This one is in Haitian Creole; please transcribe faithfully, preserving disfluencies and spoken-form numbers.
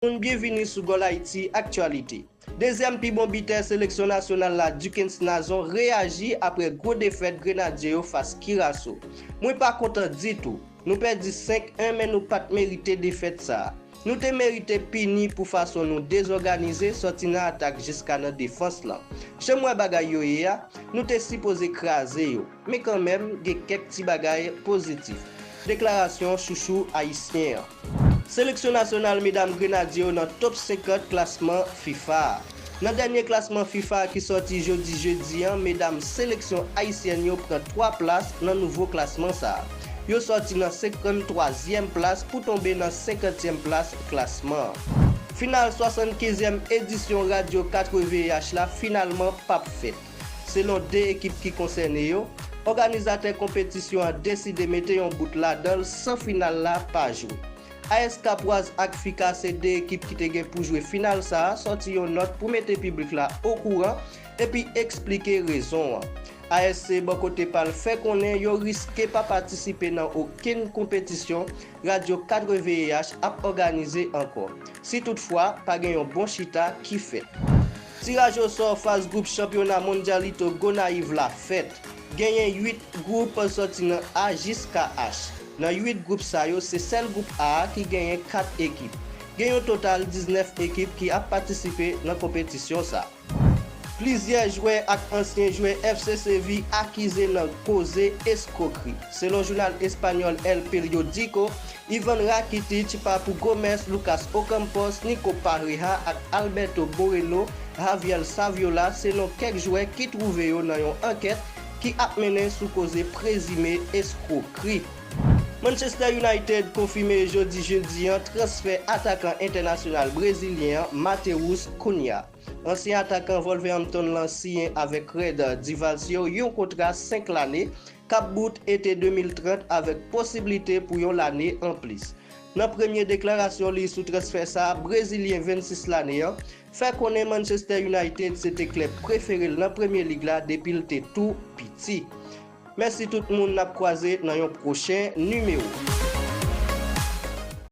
Moun, byenvini sou Goal Haiti Actualité. Dezyèm pi bon bitè seleksyon nasyonal la, Duckens Nazon, reyaji apre gwo defèt Grenadye yo fas Curaçao. Mwen pa kontan ditou. Nou pèdi senk en, men nou pa t merite defèt sa a. Nou te merite pini pou fason nou dezòganize, sòti nan atak jiska nan defans lan. Jan m wè bagay yo ye a, nou te sipoze kraze yo. Men kanmenm, gen kèk ti bagay pozitif. Deklarasyon chouchou ayisyen an. Seleksyon nasyonal medam Grenadye yo nan top senkant klasman fifa a. Nan dènye klasman fifa ki sòti jodi jedi an, medam seleksyon ayisyèn yo pran twa plas nan nouvo klasman sa a. Yo sòti nan senkanntwazyèm plas pou tonbe nan senkantyèm plas klasman an. Final swasannkenzyèm edisyon Radyo Kat V H la finalman p ap fèt. Selon de ekip ki konsène yo, òganizatè konpetisyon an deside mete yon bout ladan l san final la pa jwe. A S Kapwaz ak Fika se de ekip ki te gen pou jwe final sa a sòti yon nòt pou mete piblik la okouran epi eksplike rezon an. A S C bò kote pa l fè konnen yo riske pa patisipe nan okenn konpetisyon Radyo Kat V H ap òganize ankò, si toutfwa pa gen yon bon chita ki fèt. Tiraj osò faz gwoup chanpyona Mondialito Gonayiv la fèt. Genyen uit gwoup sòti nan A jiska H. Nan uit gwoup sa yo, se sèl gwoup A a ki genyen kat ekip. Gen yon total diznèf ekip ki ap patisipe nan konpetisyon sa. Plizyè jwè ak ansyen jwè F C Seville akize nan koze eskwokri. Selon jounal espanyòl El Periódico, Ivan Rakitic, Papu Gomez, Lucas Ocampos, Nico Pareja ak Alberto Moreno, Javier Saviola, se non kèk jwè ki twouve yo nan yon ankèt ki ap mennen sou koze prezime eskwokri. Manchester United konfime jodi jedi an transfè atakan entènasyonal brezilyen an Mateus Cunha. Ansyen atakan Wolverhampton lan siyen avèk Red Devils yo yon kontra senk lane k ap bout ete de mil trant avèk posiblite pou yon lane anplis. Nan premye deklarasyon li sou transfè sa a, brezilyen vennsis lane an fè konnen Manchester United se te klèb prefere l nan Premye Lig la depi l te tou piti. Mèsi tout moun, n ap kwaze nan yon pwochen nimewo.